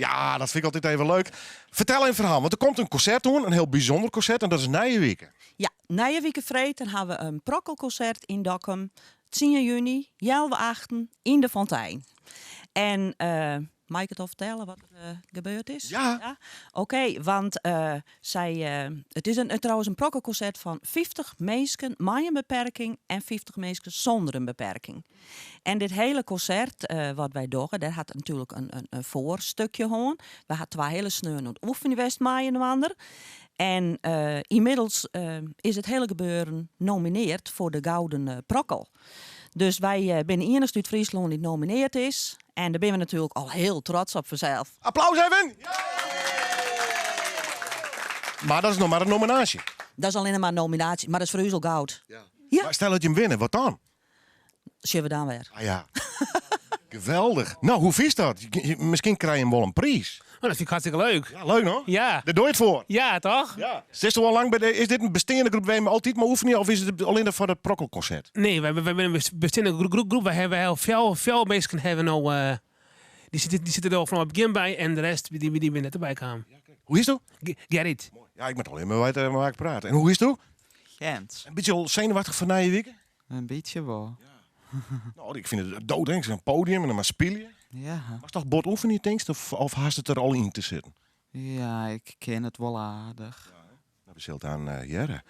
Ja, dat fyn ik altyd even leuk. Fertel even ferhaal, want der komt in konsert oan, in hiel bysûnder konsert en dat is nije wike. Ja, nije wike freed dan ha we in prokkelkonsert yn Dokkum, tsien juny, healwei achten, yn de Fontein. En mei ik it al fertelle wat der gebeurd is? Ja. Oké, want sy, it is in, trouwens in prokkelkonsert fan 50 minsken mei in beperking en 50 minsken sûnder in beperking. En dit hiele konsert wat wy dogge, dêr hat natuerlik in foarstukje hân. We ha twa hiele sneonen oan it oefenjen west mei-inoar. En ynmiddels is it hiele gebeuren nomineard foar de Gouden Prokkel. Dus wy binne de iennichste út Fryslân dy't nomineard is. En dêr binne we natuerlik al hiel trots op fansels. Applaus even! Mar dat is noch mar in nominaasje. Dat is allinne mar in nominaasje, mar dat is foar ús al goud. Ja. Mar stel dat jim winne, wat dan? Sjogge we dan wer. Ah ja. Geweldich. No, hoe fynst dat? Miskien krije jim wol in priis. Oh, dat fyn ik hartstikke leuk. Ja, leuk no? Ja. Dêr doar je it foar. Ja, toch? Ja. Sitsto al lang by de, is dit in besteande groep wêr't jim altyd mei oefenje of is it allinnich foar dat prokkelkonsert? Nee, wy binne in besteande groep. Wy hawwe fjouwer minsken hawwe no, dy sitte der al fanôf it begjin by en de rest dy binne net derby kaam. Hoe hietsto? Gerrit. Ja, ik moat allinne mar mei wa ik praat. En hoe hietsto? Jens. In bytsje al senuwachtich foar nije wike? In bytsje wol. No, ik fyn it doodeng, in podium en dan mar spylje. Ja. Moatst toch bot oefenje, tinkst, of hast it der al yn te sitten? Ja, ik kin it wol aardich. No, we sille it dan hearre.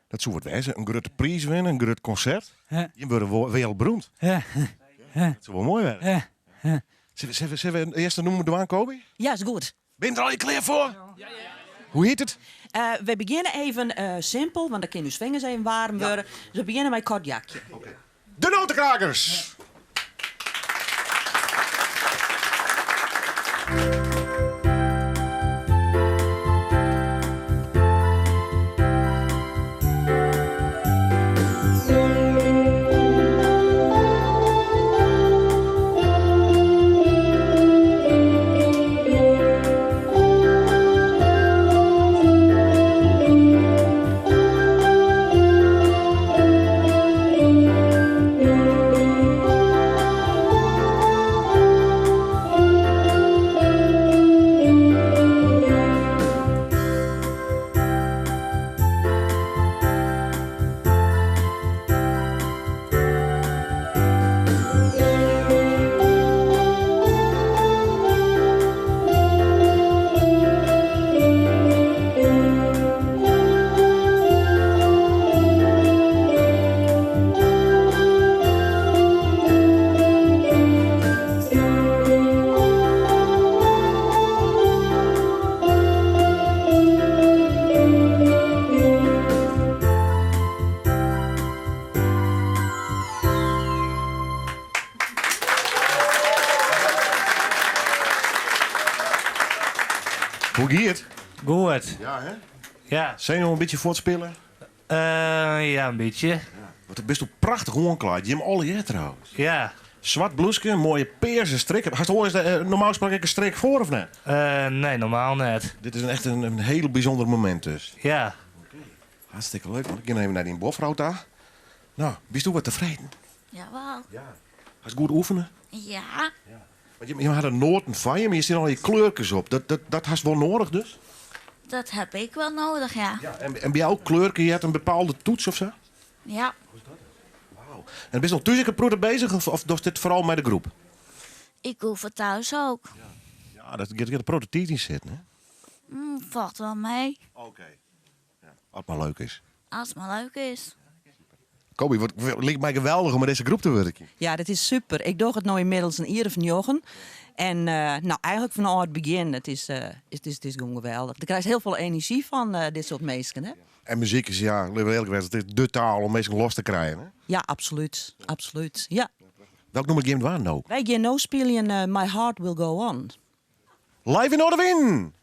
Dat soe wat wêze, in grutte priis winne, in grut konsert. Jim wurde wol wereldberoemd. Dat soe wol moai wêze. Sille we earst in nûmer dwaan, Coby? Ja, is goed. Binne der allegear klear foar? Hoe hjit it? We begjinne even simpel, want dan kinne ús fingers even waarm wurde. Dus we begjinne mei Kortjakje. De Notenkrakers! Hoe giet it? Goed. Ja, hè? Ja. Senuwen in bytsje fuortspile? Ja, in bytsje. Wat bisto prachtich oanklaaid, jim allegear trouwens. Ja. Swart bloeske, in moaie pearse strik. Hast oars normaal gesproken ek in strik foar of net? Nee, normaal net. Dit is echt in hiel bysûnder momint dus. Ja. Hartstikke leuk man. Ik gean even nei dyn buorfrou ta. No, bisto wat tefreden? Jawel. Ja. Hast goed oefene? Ja. Want jim ha de noaten foar jim, hjir stean al dy kleurkes op. Dat hast wol noadich dus? Dat heb ik wel nodig, ja. Ja, en by elk kleurke heart in bepaalde toets of sa? Ja. Wauw. En bist al thús ek in protte bezich of dochst dit foaral mei de groep? Ik oefen thuis ook. Ja, dat giet in protte tiid yn sitten, hè? Falt wel mee. Oké. Ja, as it mar leuk is. As it mar leuk is. Coby, wat liket my geweldich om mei dizze groep te wurkjen. Ja, dat is super. Ik doch it no ynmiddels in jier of njoggen. En no, eigenlik fanôf it begjin, it is, it is gewoan geweldich. Do krijst hiel folle enerzjy fan dit soart minsken, hè? En muzyk is, ja, litte we earlik wêze, it is de taal om minsken los te krijen, hè? Ja, absolút. Absolút, ja. Welk nûmer gean we dwaan no? Wy gean no spyljen My Heart Will Go On. Live yn Noardewyn!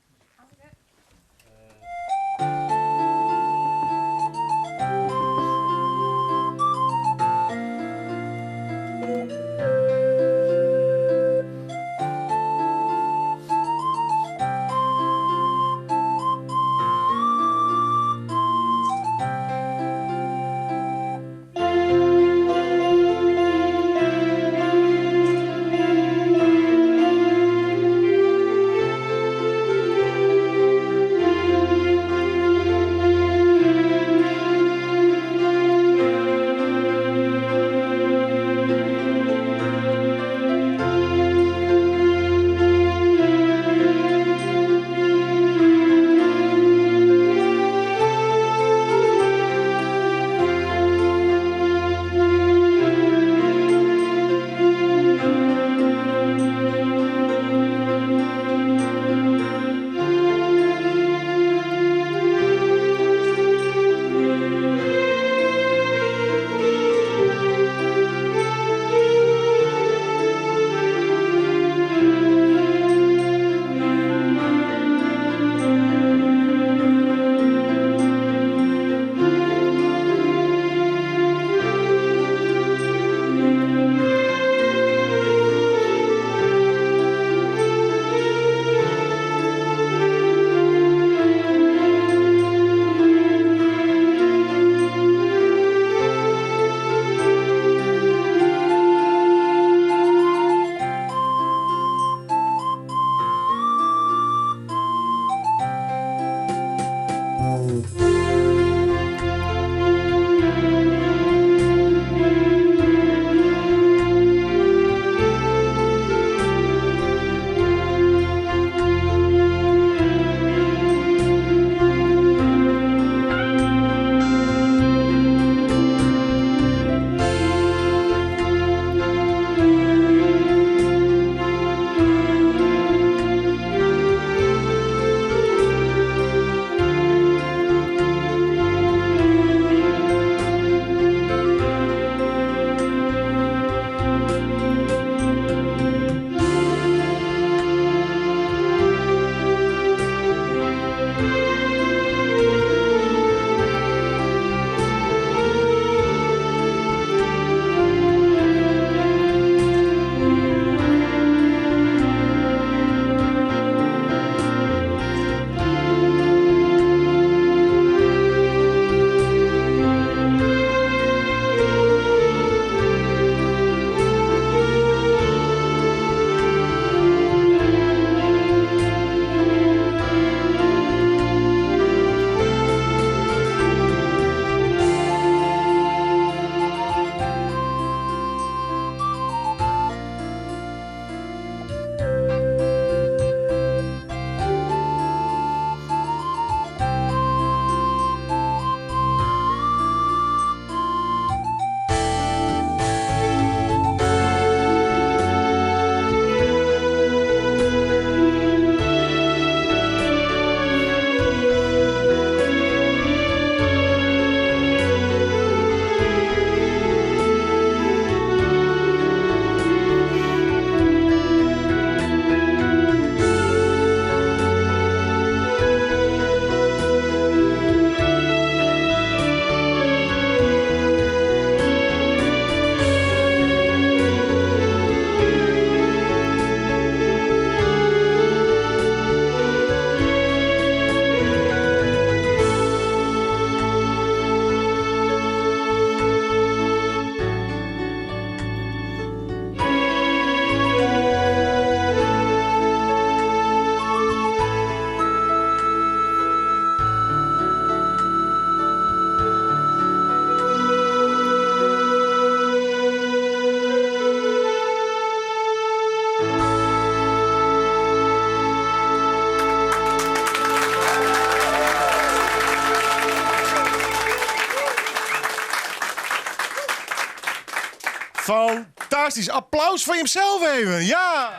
Fantastysk. Applaus foar jimsels even. Ja!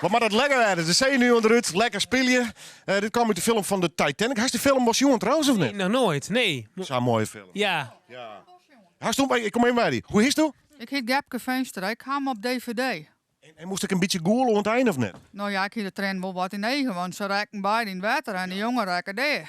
Wat moat dat lekker wêze. De senuwen derút, lekker spylje. Eh, dit kwam út de film fan de Titanic. Hast de film wol sjoen trouwens of net? Nee, noch noait, nee. Sa'n moaie film. Ja. Ja. Hast du, ik kom even by dy. Hoe hietsto? Ik hjit Gepke Veenstra, ik ha him op dvd. En moast ik in bytsje gûle oan it ein of net? No ja, ik hie de triennen wol wat yn eagen, want se rekken beide yn it wetter en de jonge rekke dea.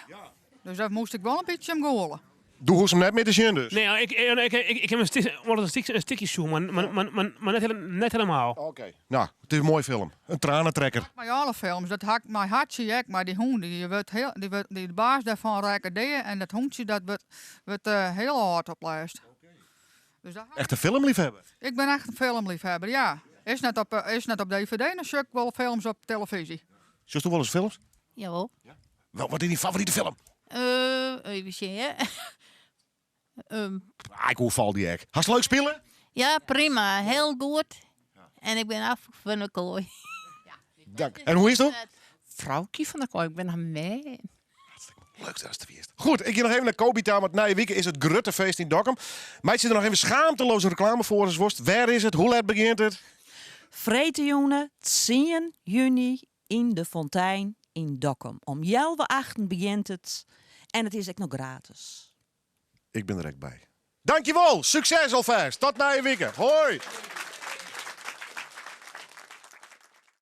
Dus dêr moast ik wol in bytsje om gûle. Doe hoechst him net mear te sjen dus? Nee, ik ha wol in stikje sjoen, mar net helemaal. Oké. No, it is in moaie film. In tranentrekker. Mei alle films, dat ha ik mei Hatsje ek, mei dy hûn. Dy wurdt heel, dy wurdt, dy baas dêrfan rekke dea en dat hûntsje dat wurdt, wurdt hiel âld op lêst. Dus dat Echt in filmliefhebber? Ik bin echt in filmliefhebber, ja. Is net op, is net op dvd, dan sjoch ik wol films op televyzje. Sjochsto wolris films? Jawol. Wel, wat is dyn favorite film? Even sjen, hear. Ah, ik oerfal dy ek. Hast leuk spile? Ja, prima. Hiel goed. En ik bin Afke van der Kooi. Dank. En hoe hietsto? Froukje van der Kooi, ik bin har mem. Leuk datst der wiest. Goed, ik gean noch even nei Kobe ta, want nije wike is it grutte feest yn Dokkum. Meitsje der noch even schaamteloze reklame foar ast wolst. Wêr is it? Hoe let begjint it? Freedtejûn 10 juny yn de Fontein yn Dokkum. Om healwei achten begjint it en it is ek noch gratis. Ik bin der ek by. Dankjewol, sukses alfêst. Tot nije wike. Hoi!